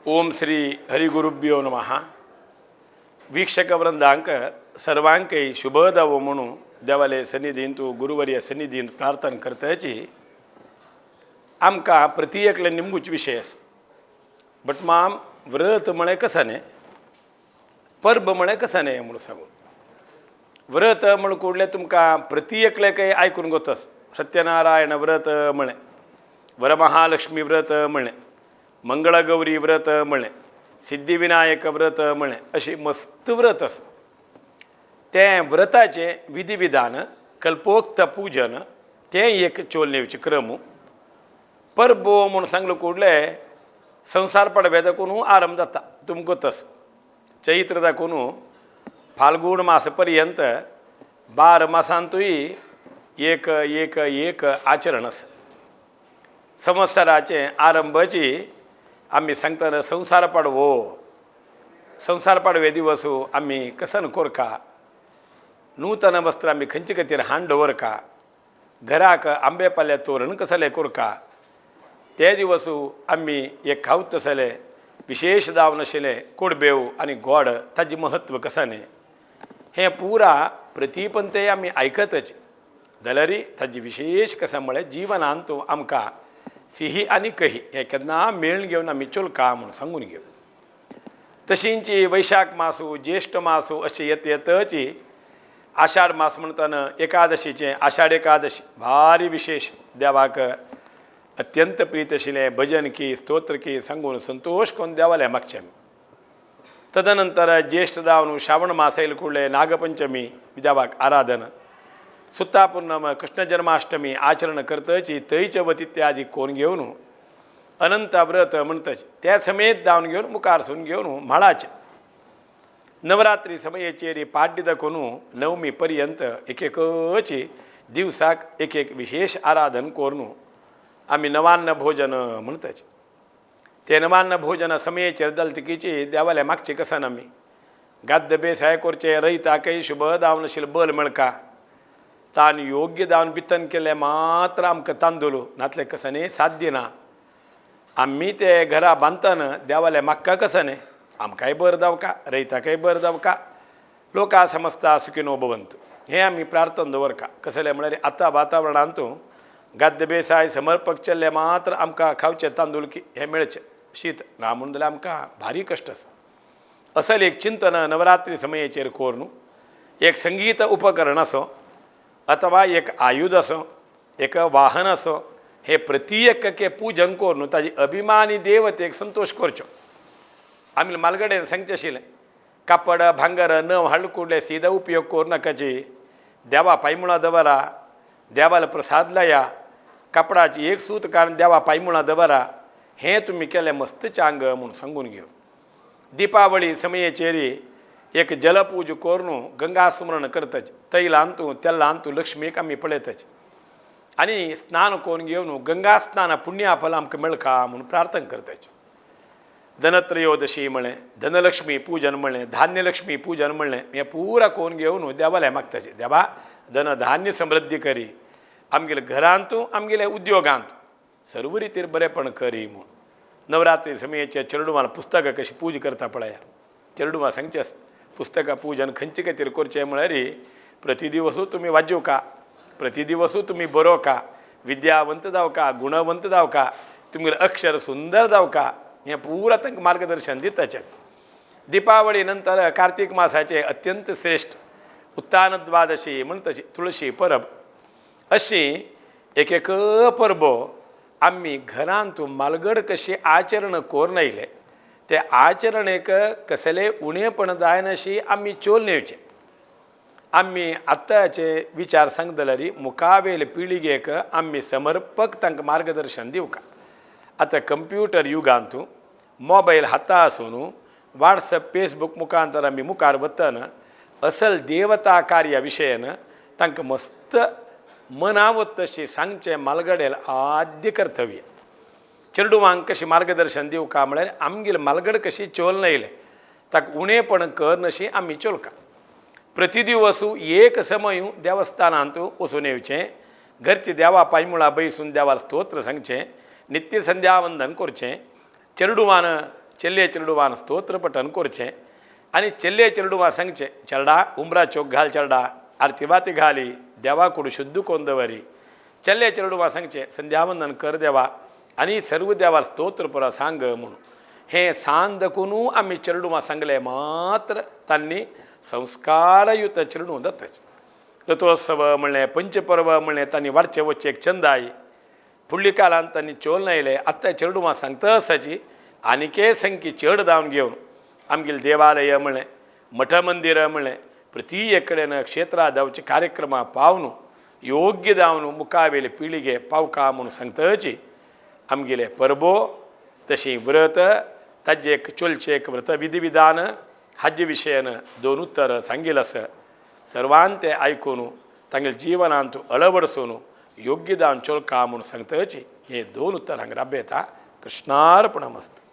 ओम श्री हरिगुरुभ्यो नमः. वीक्षक वृंदांक सर्वांकय शुभदावो म्हणून देवाले सन्निधींतु गुरुवर्य सन्निधींत प्रार्थना करताची. आमकां प्रति एकले निमगूच विशय आसा. बट माम व्रत म्हळें कसां न्ही, परब म्हळें कसां न्ही म्हणून सांगू. व्रत म्हण कुडलें तुमकां प्रति एकल्याकय आयकून गोतस. सत्यनारायण व्रत म्हळें, वरमहालक्ष्मी व्रत म्हळें, मंगळगौरी व्रत म्हळें, सिद्धिविनायक व्रत म्हळें, अशी मस्त व्रत आसा. तें व्रताचें विधिविधान कल्पोक्त पूजन तें एक चोलनेवचें क्रम. परबो म्हूण सांगलो कुडलें संवसार पडवे दाखून आरंभ जाता तुमकां तस चैत्र दाखून फाल्गूण मास पर्यंत 12 मासांतूय एक एक एक आचरण आसा. संवत्सराचें आरंभाची आमी सांगतना संवसार पाडवो, संवसार पाडवे दिवस आमी कसन कोरका, नूतन वस्त्र आमी खंयचे खातीर हाण दवरका, घराक आंबे पाल्या तोरण कसलें कोरका, ते दिवस आमी एक खावत तसले विशेश जावन आशिल्लें कोडबेव आनी गोड ताजें म्हत्व कसां न्ही, हें पुरा प्रतिपंते आमी आयकतच. जाल्यार ताजी विशेश कशें म्हळ्यार जिवनांत आमकां सिही आनी कही हें केन्ना मेळून घेवन आमी चोलका म्हूण सांगून घेव. तशींच वैशाख मासू ज्येश्ठ मासू अशें येत येतच आषाढ मास म्हणटना एकादशीचें आषाढ एकादशी भारी विशेश देवाक अत्यंत प्रीत आशिल्लें भजन की स्तोत्र की सांगून संतोश करून देवालें मागचें. तदनंतर ज्येश्ठ जावन श्रावण मास येयले कुडले नागपंचमी देवाक आराधन, सुत्ता पुर्णम कृष्ण जन्माष्टमी आचरण करतची थंयचे वती इत्यादी कोण घेवन अनंत व्रत म्हणतच त्या समेत जावन घेवन मुखार सून घेवन म्हाळाचें नवरात्री समयेचेर पाड्य दाखोवन नवमी पर्यंत एक एकची दिवसाक एक एक विशेष आराधन करून आमी नवान्न भोजन म्हणताच. ते नवान्न भोजन समयेचेर जाले देवाले मागचे कसान आमी गाद्द बेसाय करचें रयताकय शुभ जावन आशिल्लें बल मेळका तान योग्य जावन बितन केलें मात्र आमकां तांदूळ नातलें कसानी साथ दिना. आमी ते घरा बांदतना देवाले मागका कसाने आमकांय बरें जावका रयताकय बरें जावका लोका समजता सुखिनो भवंतु हें आमी प्रार्थना दवरका. कसलें म्हळ्यार आतां वातावरणांत गाद्द बेसाय समर्पक चल्ले मात्र आमकां खावचें तांदूळ हें मेळचें शीत ना म्हूण जाल्यार आमकां भारी कश्ट आसा. असल एक चिंतन नवरात्री समयेचेर करून एक संगीत उपकरण आसो अथवा एक आयुध आसो एक वाहन आसो हे प्रति एक पूजन करून ताजी अभिमानी देवतेक संतोश करचो. आमी मालगडेन सांगचें आशिल्लें कापड भांगर नव हाडले कुडले सीदा उपयोग करूं नाकाची देवा पायमुळां दवरा देवाला प्रसाद लाया कापडाची एक सूत काडून देवा पायमुळां दवरा हें तुमी केलें मस्त चांग म्हूण सांगून घेव. दिपावळी समयेचेर एक जलपूज करून गंगा स्मरण करतच तैलांतू तेलांतू लक्ष्मीक आमी पळयतच आनी स्नान करून घेवन गंगा स्नान पुण्या फल आमकां मेळका म्हूण प्रार्थना करतच. धनत्रयोदशी म्हळें धनलक्ष्मी पूजन म्हणलें धान्यलक्ष्मी पूजन म्हणलें हें पुरा करून घेवन देवाले मागताचे देवा धन धान्य समृद्धी करी आमगेले घरांतू आमगेले उद्योगांत सर्व रितीर बरेपण करी म्हूण. नवरात्री समयेचे चेरडुवान पुस्तकां कशी पूज करता पळया चेरडुवां सांगचें पुस्तकां पूजन खंयचे खातीर करचें म्हळ्यार प्रतिदिवसू तुमी वाजोवका प्रतिदिवसू तुमी बरोवका विद्यावंत जावका गुणवंत जावका तुमगेलें अक्षर सुंदर जावका हें पुरा तांकां मार्गदर्शन दिताचें. दिपावळी नंतर कार्तीक मासाचें अत्यंत श्रेश्ठ उत्तान द्वादशी म्हणटाची तुळशी परब अशी एक एक परबो आमी घरांत मालगड कशी आचरण करून आयले ते आचरणेक कसलें उणेपण जायनाशी आमी चोल नेवचें. आमी आतांचे विचार सांगता जाल्यार मुखावेले पिळगेक आमी समर्पक तांकां मार्गदर्शन दिवका. आतां कंप्युटर युगांत मोबायल हाता आसून वॉट्सएप फेसबूक मुखांतर आमी मुखार वतना असल देवता कार्या विशयन तांकां मस्त मनावत तशी सांगचें मालगडेल आद्य कर्तव्य. चेरडुवांक कशें मार्गदर्शन दिवका म्हळ्यार आमगेले मालगड कशी चोल येयलें ताका उणेपण करनशी आमी चोलका. प्रतिदिवसू एक समय देवस्थानांत वचून येवचें घरचे देवा पायमुळां बैसून देवाक स्तोत्र सांगचें नित्य संध्यावंदन करचें चेरडुवान चेल्ले चेरडुवान स्तोत्र पठन करचें आनी चेल्ले चेरडुवा सांगचें, चेरडा उमरा चोक घाल, चेरडा आरती वाती घाली, देवा कूड शुद्ध कोन्न दवरी. चेल्ले चेरडुवा सांगचें संध्यावंदन कर देवा आनी सर्व देवा स्तोत्र पुरा सांग म्हणून. हें सांग दखून आमी चेरडुवां सांगलें मात्र तांणी संस्कारयुत चेरडूं जाताचें. रथोत्सव म्हणलें, पंचपर्व म्हणलें, तांणी वाडचे वचचे एक चंद आई फुडल्या काळान तांणी चोल आयले. आतां चेरडुवां सांगता आसाची आनीके संख्ये चड जावन घेवन आमगेले देवालय म्हणलें, मठ मंदिर म्हणलें, प्रती एक कडेन क्षेत्रां जावचे कार्यक्रमां पावन योग्य जावन मुखावेले पिळगे पावका म्हूण सांगताची आमगेले परबो तशी व्रत ताजे एक चोलचे एक व्रत विधी विधान हाजे विशयान दोन उत्तर सांगिल आसा. सर्वान ते आयकून तांगेले जिवनांत अळवडसून योग्य दान चोलका म्हूण सांगताची हे दोन उत्तर हांगा राबयता. कृष्णार्पणमस्तु.